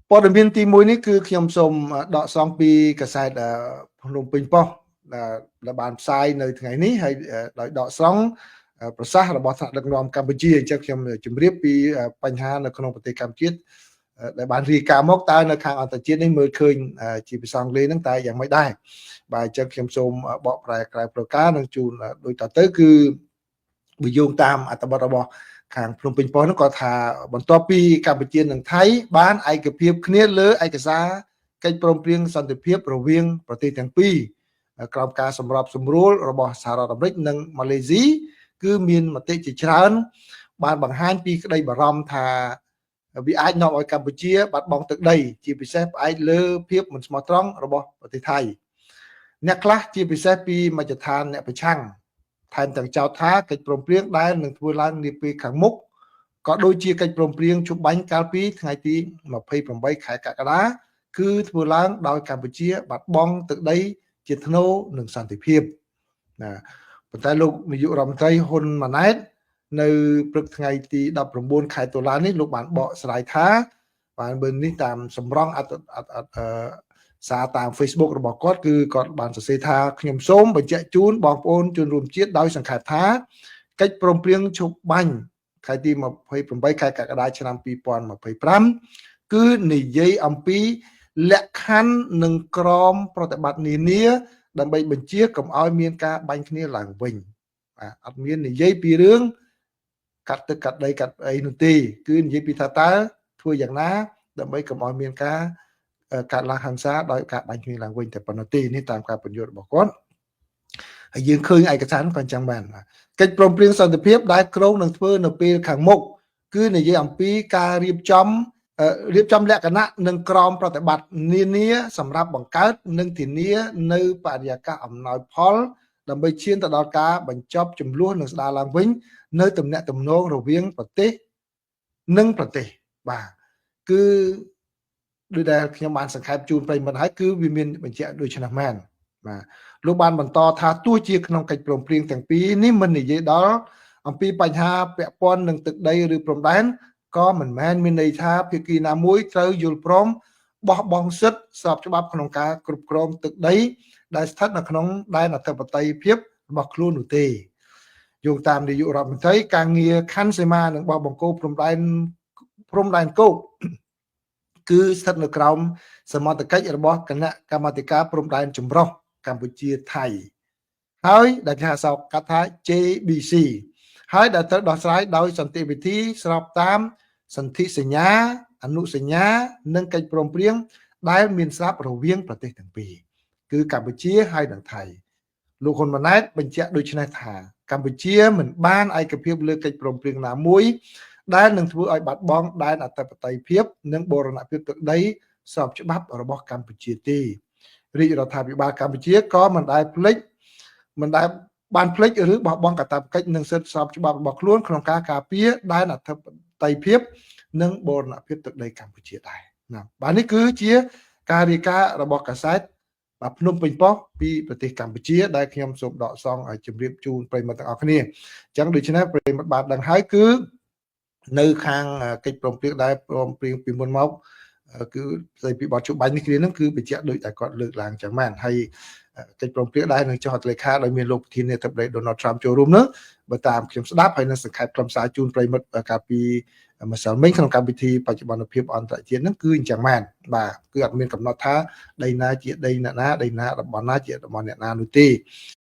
ព័ត៌មានទី1នេះគឺខ្ញុំសូមដកស្រង់ពីកាសែតភ្នំពេញប៉ុស្តិ៍ដែលបានផ្សាយនៅថ្ងៃនេះហើយដោយដកស្រង់ប្រសាសន៍របស់ថ្នាក់ដឹកនាំកម្ពុជាអញ្ចឹងខ្ញុំជម្រាបពីបញ្ហានៅក្នុងប្រទេសកម្ពុជាដែលបានរាយការណ៍មកតើនៅខាងអន្តរជាតិនេះមើលឃើញជាភាសាអង់គ្លេសហ្នឹងតើយ៉ាងម៉េចដែរបាទអញ្ចឹងខ្ញុំសូមបកប្រែក្រៅប្រការនឹងជូនដូចតទៅគឺបើយោងតាមអត្ថបទរបស់ខាងភ្នំពេញប៉ុស្តិ៍នោះគាត់ថាបន្ទាប់ពីកម្ពុជានិងថៃបានឯកភាពគ្នាលើឯកសារកិច្ចព្រមព្រៀងសន្តិភាពរវាងប្រទេសទាំងពីរក្រោមការសម្របសម្រួលរបស់សហរដ្ឋអាមេរិកនិងម៉ាឡេស៊ីគឺមានមតិជាច្រើនបានបង្ហាញពីក្តីបារម្ភថាវាអាចនាំឲ្យកម្ពុជាបាត់បង់ទឹកដីជាពិសេសផ្អែកលើភាពមិនស្មោះត្រង់របស់ប្រទេសថៃអ្នកខ្លះជាពិសេសពីមជ្ឈដ្ឋានអ្នកប្រឆាំងថែមទាំងចោទថាកិច្ចព្រមព្រៀងដែលនឹងធ្វើឡើងនាពេលខាងមុខក៏ដូចជាកិច្ចព្រមព្រៀងជប់បាញ់កាលពីថ្ងៃទី28ខែកក្កដាគឺធ្វើឡើងដោយកម្ពុជាបាត់បង់ទឹកដីជាថ្នូរនឹងសន្តិភាពណាប៉ុន្តែលោកនាយករដ្ឋមន្ត្រីហ៊ុនម៉ាណែតនៅព្រឹកថ្ងៃទី19ខែតុលានេះលោកបានបកស្រាយថាបានបើនេះតាមសម្រងអត្តសារតាម Facebook របស់គាត់គឺគាត់បានសរសេរថាខ្ញុំសូមបញ្ជាក់ជូនបងប្អូនជនរួមជាតិដោយសង្ខេបថាកិច្ចព្រមព្រៀងឈប់បាញ់ថ្ងៃទី28ខែកក្កដាឆ្នាំ2025គឺនិយាយអំពីលក្ខខណ្ឌនិងក្រមប្រតិបត្តិនានាដើម្បីបញ្ជាកុំឲ្យមានការបាញ់គ្នាឡើងវិញបាទអត់មាននិយាយពីរឿងកាត់ទឹកកាត់ដីកាត់អីនោះទេគឺនិយាយពីថាតើធ្វើយ៉ាងណាដើម្បីកុំឲ្យមានការកាត់ឡើងហិង្សាដោយការបាញ់គ្នាឡើងវិញតែប៉ុណ្ណោះទេនេះតាមការបញ្យល់របស់គាត់ហើយយើងឃើញឯកសារក៏អញ្ចឹងបានកិច្ចព្រមព្រៀងសន្តិភាពដែលគ្រោងនឹងធ្វើនៅពេលខាងមុខគឺនិយាយអំពីការរៀបចំលក្ខណៈនិងក្រមប្រតិបត្តិនានាសម្រាប់បង្កើតនិងធានានៅបរិយាកាសអំណោយផលដើម្បីឈានទៅដល់ការបញ្ចប់ចំនួននិងស្ដារឡើងវិញនៅទំនាក់ទំនងរវាងប្រទេសនិងប្រទេសបាទគឺដូចដែលខ្ញុំបានសង្ខេបជូនប្រិយមិត្តហើយគឺវាមានបញ្ជាក់ដូចនេះមែនបាទលោកបានបន្តថាទោះជាក្នុងកិច្ចព្រមព្រៀងទាំងពីរនេះមិននិយាយដល់អំពីបញ្ហាពាក់ព័ន្ធនឹងទឹកដីឬព្រំដែនក៏មិនមែនមានន័យថាភាគីណាមួយត្រូវយល់ព្រមបោះបង់សិទ្ធិស្របច្បាប់ក្នុងការគ្រប់គ្រងទឹកដីដែលស្ថិតនៅក្នុងដែនអធិបតេយ្យភាពរបស់ខ្លួននោះទេយោងតាមនាយករដ្ឋមន្ត្រីការងារខណ្ឌសីមានិងបោះបង្គោលព្រំដែនគោកគឺស្ថិតនៅក្រោមសមត្ថកិច្ចរបស់គណៈកម្មាធិការព្រំដែនចម្រុះកម្ពុជាថៃហើយដែលគេហៅសោកកាត់ថា JBC ហើយដែលត្រូវដោះស្រាយដោយសន្តិវិធីស្របតាមសន្ធិសញ្ញាអនុសញ្ញានិងកិច្ចព្រមព្រៀងដែលមានស្រាប់រវាងប្រទេសទាំងពីរគឺកម្ពុជាហើយនិងថៃលោកហ៊ុនម៉ាណែតបញ្ជាក់ដូចនេះថាកម្ពុជាមិនបានឯកភាពលើកិច្ចព្រមព្រៀងណាមួយដែលនឹងធ្វើឲ្យបាត់បង់ដែនអធិបតេយ្យភាពនិងបូរណភាពទឹកដីស្របច្បាប់របស់កម្ពុជាទេរាជរដ្ឋាភិបាលកម្ពុជាក៏មិនដែលភ្លេចមិនដែលបានភ្លេចឬបោះបង់កាតព្វកិច្ចនិងសិទ្ធិស្របច្បាប់របស់ខ្លួនក្នុងការការពារដែនអធិបតេយ្យភាពនិងបូរណភាពទឹកដីកម្ពុជាដែរណាបាទនេះគឺជាការរាយការណ៍របស់កាសែតបាទភ្នំពេញប៉ុស្តិ៍ពីប្រទេសកម្ពុជាដែលខ្ញុំសូមដកស្រង់ឲ្យជម្រាបជូនប្រិយមិត្តទាំងអស់គ្នាអញ្ចឹងដូច្នេះប្រិយមិត្តបានដឹងហើយគឺនៅខាងកិច្ចព្រមព្រៀងដែលព្រមព្រៀងពីមុនមកគឺស្ដីពីបទជបាញ់នេះគ្នានឹងគឺបញ្ជាក់ដូចតែគាត់លើកឡើងចឹងមែនហើយកិច្ចព្រមព្រៀងដែលនឹងចុះហត្ថលេខាដោយមានលោកប្រធានាធិបតី Donald Trump ចូលរួមនោះបើតាមខ្ញុំស្ដាប់ហើយនឹងសង្ខេបខ្លឹមសារជូនប្រិយមិត្តកាលពីម្សិលមិញក្នុងកម្មវិធីបច្ចុប្បន្នភាពអន្តរជាតិហ្នឹងគឺអញ្ចឹងមែនបាទគឺអត់មានកំណត់ថាដីណាជាដីអ្នកណាដីណាតំបន់ណាជាតំបន់អ្នកណានោះទេ